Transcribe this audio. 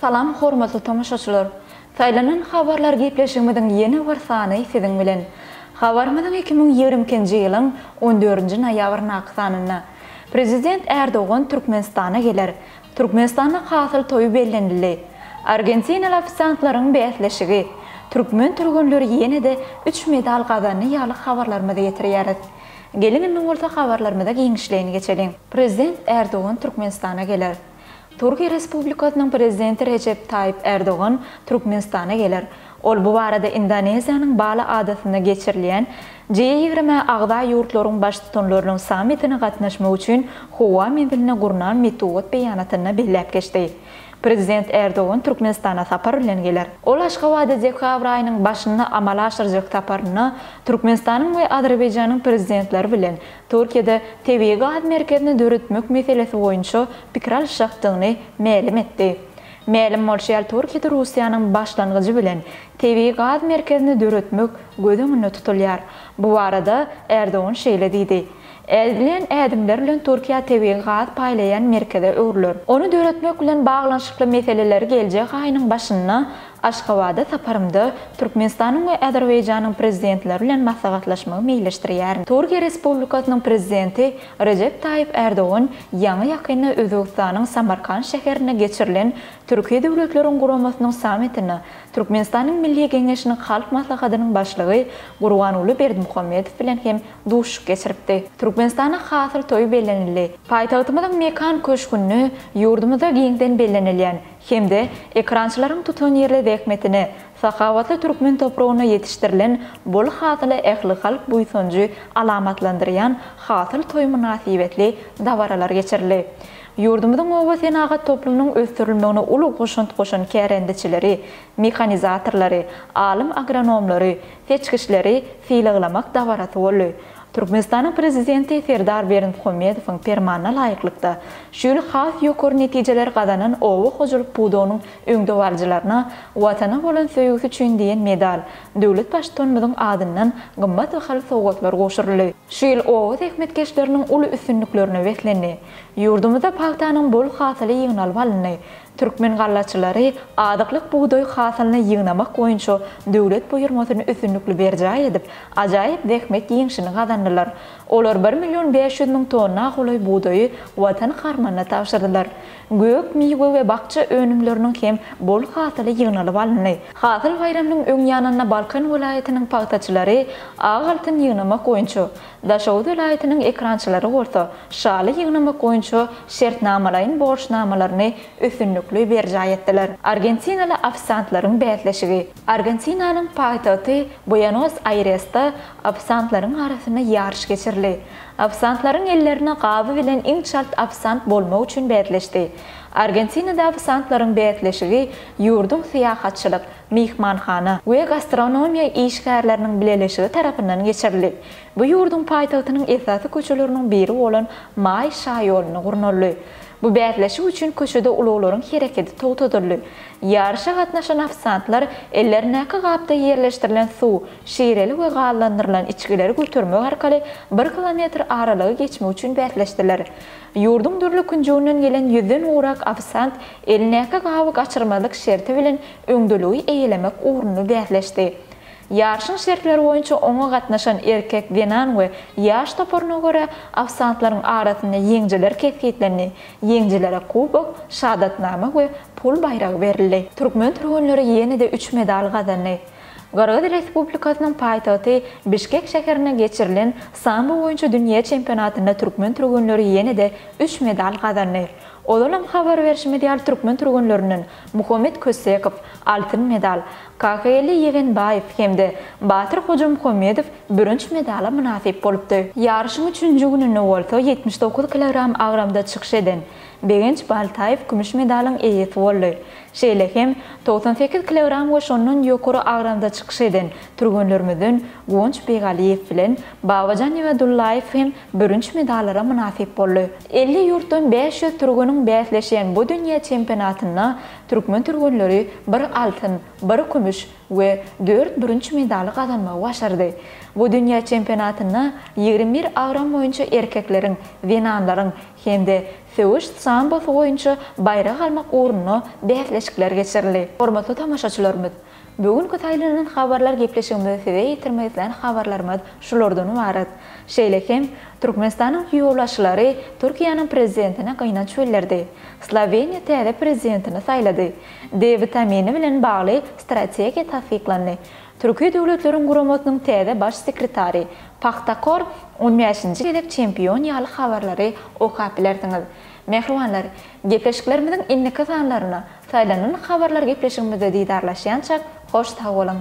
Salam hormatly tomaşaçylar! Saýlanan habarlar gepleşigimiziň ýene bir sany siziň bilen. Habarymyzyň 2022-nji ýylyň on dördünji noýabryndaky sanynda. Prezident Ärdogan Türkmenistana geler. Türkmenistanda hasyl toýy bellenildi. Argentinaly ofisiantlaryň bäsleşigi. Türkmen türgenleri ýene-de üç medal gazandy ýaly habarlarymyzy ýetirýäris. Geliň indi bolsa habarlarymyza giňişleýin geçeliň. Prezident Ärdogan Türkmenistana geler. Türkiýe Respublikasynyň Prezidenti Rejep Taýyp Ärdogan Türkmenistana geler. Ol bu barada Indoneziýanyň Bali adasynda geçirilýän G 20 agza ýurtlaryň Baştutanlarynyň sammitine gatnaşmak üçin howa menziline gurnan metbugat beýanatynda belläp geçdi. Prezident Ärdogan Türkmenistana sapar bilen geler. Ol Aşgabada dekabr aýynyň başynda amala aşyrjak saparynda Türkmenistanyň we Azerbaýjanyň Prezidentleri bilen Türkiýede tebigy gaz merkezini döretmek meselesi boýunça pikir alyşjakdygyny mälim etdi. Mälim bolşy ýaly, Türkiýede Russiýanyň başlangyjy bilen tebigy gaz merkezini döretmek göz öňünde tutulýar. Bu barada Ärdogan şeýle diýdi, Ädilýän ädimler bilen Türkiýe tebigy gaz paýlaýan merkeze öwrüler. Ony döretmek bilen baglanyşykly meseleleri geljek aýynyň başynda Aşgabada saparymda Türkmenistanyň we Azerbaýjanyň Prezidentleri bilen maslahatlaşmagy meýilleşdirýärin. Türkiýe Respublikasynyň Prezidenti Rejep Taýyp Ärdogan ýaňy-ýakynda Özbegistanyň Samarkand şäherinde geçirilen Türki döwletleriň guramasynyň sammitinde Türkmenistanyň Milli Geňeşiniň Halk Maslahatynyň Başlygy Gurbanguly Berdimuhamedow bilen hem duşuşyk geçiripdi. Türkmenistanda Hasyl toýy bellenildi. Paýtagtymyzyň Mekan köşgünde ýurdumyzda giňden bellenilýän hem-de ekrançylaryň tutanýerli zähmetine, sahawatly türkmen topragynda ýetişdirilen bol hasyla ählihalk buýsanjy alamatlandyrýan Hasyl toýy mynasybetli dabaralar geçirildi. Ýurdumyzyň oba senagat toplumynyň ösdürilmegine uly goşant goşan kärendeçileri, mehanizatorlary, alym-agronomlary, seçgiçleri sylaglamak dabarasy boldy. Türkmenistanyň Prezidenti Serdar Berdimuhamedowyň Permanyna laýyklykda, şu ýyl has ýokary netijeleri gazanan oba hojalyk pudagynyň öňdebaryjylaryna Watana bolan söýgüsi üçin diýen medal, döwlet Baştutanymyzyň adyndan gymmat bahaly sowgatlar gowşuryldy. Şu ýyl oba zähmetkeşleriniň uly üstünliklerine beslendi. Ýurdumyzda pagtanyň bol hasyly ýygnalyp alyndy. Türkmen gallaçylary azyklyk bugdaý hasylyny ýygnamak boýunça döwlet buýurmasyny üstünlikli berjaý edip, ajaýyp zähmet ýeňşini gazandylar. Olar bir million 500 müň tonna golaý bugdaýy Watan harmanyna tabşyrdylar. Gök, miwe we bakja önümleriniň hem bol hasyly ýygnalyp alyndy. Hasyl baýramynyň öň ýanynda Balkan welaýatynyň pagtaçylary ak altyn ýygnamak boýunça, Daşoguz welaýatynyň ekrançylary bolsa şaly ýygnamak boýunça şertnamalaýyn borçnamalaryny üstünlikli berjaý etdiler. Argentinaly ofisiantlaryň bäsleşigi. Argentinanyň paýtagty Buenos-Aýresde ofisiantlaryň arasynda ýaryş geçirildi. Ofisiantlaryň ellerine gaby bilen iň çalt ofisiant bolmak üçin bäsleşdi. Argentinada ofisiantlaryň bäsleşigi ýurduň syýahatçylyk, myhmanhana we gastronomiýa işgärleriniň bileleşigi tarapyndan geçirildi. Bu ýurduň paýtagtynyň esasy köçeleriniň biri bolan Maý şaýolunda gurnaldy. Bu bäsleşik üçin köçede ulaglaryň hereketi togtadyldy. Ýaryşa gatnaşan ofisiantlar ellerindäki gapda ýerleşdirilen suw, şireli we gazlandyrylan içgileri götermek arkaly bir kilometr aralygy geçmek üçin bäsleşdiler. Ýurduň dürli künjeginden gelen ýüzden gowrak ofisiant elindäki gaby gaçyrmazlyk şerti bilen öňdeligi eýelemek ugrunda bäsleşdi. Ýaryşyň şertleri boýunça oňa gatnaşan erkek, zenan we ýaş toparyna görä ofisiantlaryň arasynda ýeňjiler kesgitlendi. Ýeňjilere kubok, şahadatnama we pul baýragy berildi. Türkmen türgenleri ýene-de üç medal gazandy. Gyrgyz Respublikasynyň paýtagty Bişkek şäherinde geçirilen sambo boýunça dünýä çempionatynda türkmen türgenleri ýene-de üç medal gazandy. Ozalam habar berşimiz ýaly türkmen türgenlerinden Muhammet Kösekow altyn medal, Kakageldi Ýegenbaýew hem-de Batyr Hojamuhammedow bürünç medala mynasyp bolupdy. Ýaryşyň üçünji gününde bolsa 79 kilogram agramda çykyş eden Begenç Baltaýew kümüş medalyň eýesi boldy. Şeýle hem, 98 kilogram we şondan ýokary agramda çykyş eden türgenlerimizden Guwanç Begalyýew bilen Babajan Ibadullaýew hem bürünç medallara mynasyp boldy. 50 ýurtdan 500 türgeniň bäsleşýän bu dünýä çempionatynda türkmen türgenleri bir altyn, bir kümüş we dört bürünç medaly gazanmagy başardy. Bu dünýä çempionatynda 21 agram boýunça erkekleriň, zenanlaryň hem-de söweş sambosy boýunça baýrak almak ugrunda bäsleşikler geçirildi. Hormatly tomaşaçylarymyz! Bu günki saýlanan habarlar gepleşigimizde size ýetirmek islän habarlarymyz şulardan ybarat. Şeýle hem, Türkmenistanyň ýolbaşçylary Türkiýäniň Prezidentine gynanç bildirdi. Sloweniýa täze Prezidentini saýlady. D witamini bilen bagly strategiýa tassyklandy. Türki Döwletleriň Guramasynyň täze Baş sekretary, Pahtakor on bäşinji gezek çempion ýaly habarlary okap bilersiňiz. Mähribanlar, gepleşiklerimiziň indiki sanlarynda Saýlanan habarlar gepleşigimizde didarlaşýançak hoş sag boluň!